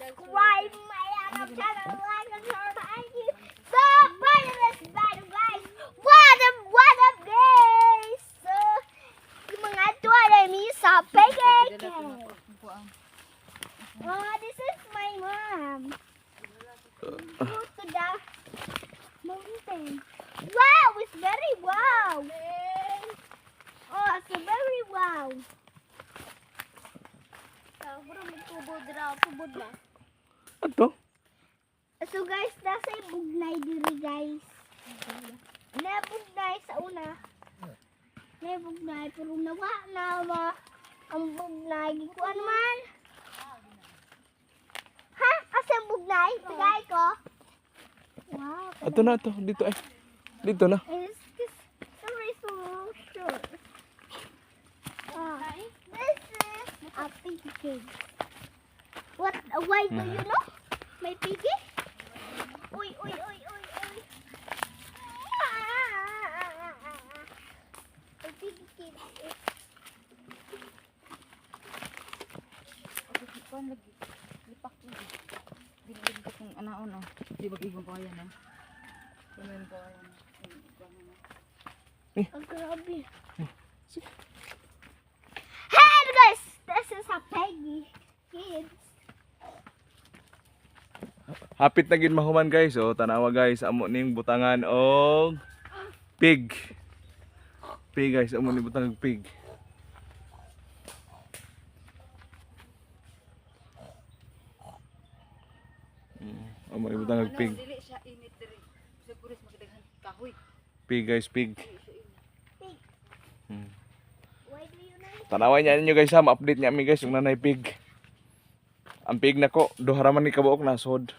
Subscribe my YouTube channel, like and share. Thank you. So, my name is Spider, guys. What up, guys? So, yung mga tuwa mi sa piggy cave. Oh, this is my mom. Go to the mountain. Wow, it's very wow. Oh, it's very wow. Bro, magtubod ra, tubod ba? Ato. So guys, nasa bugnay diri, guys. Na bugnay sa una. Na bugnay pero nawa na ba ang bugnay, gikuan man. Ha? Asa ang bugnay? Tagay ko. Wow. Ato na ato dito ay. Dito na. It's just sorry, so short. Ah, this is a piggy cave. What? Why do you know? May piggy? Uy, uy, uy, uy, uy. Ah, a piggy cave. Kuan lagi. Lipak lagi. Dili ko kung anaon oh. Di ba igong kawayan oh. Kuno kawayan. Oh, grabe. Hey guys, this is a piggy kids. Hapit na gid mahuman, guys. Oh, tanawa, guys, amo ning butangan og pig. Pig, guys, amo ning butangan og pig. Amo ning butangan og pig. Ano, dili siya init diri. Sa puris makidaghan kahoy. Pig, guys, pig. Pig. Why do you know? Tanawa niya ninyo, guys, ha, ma-update niya mi, guys, yung nanay pig. Ang pig nako, duha ra man ni kabuok nasod.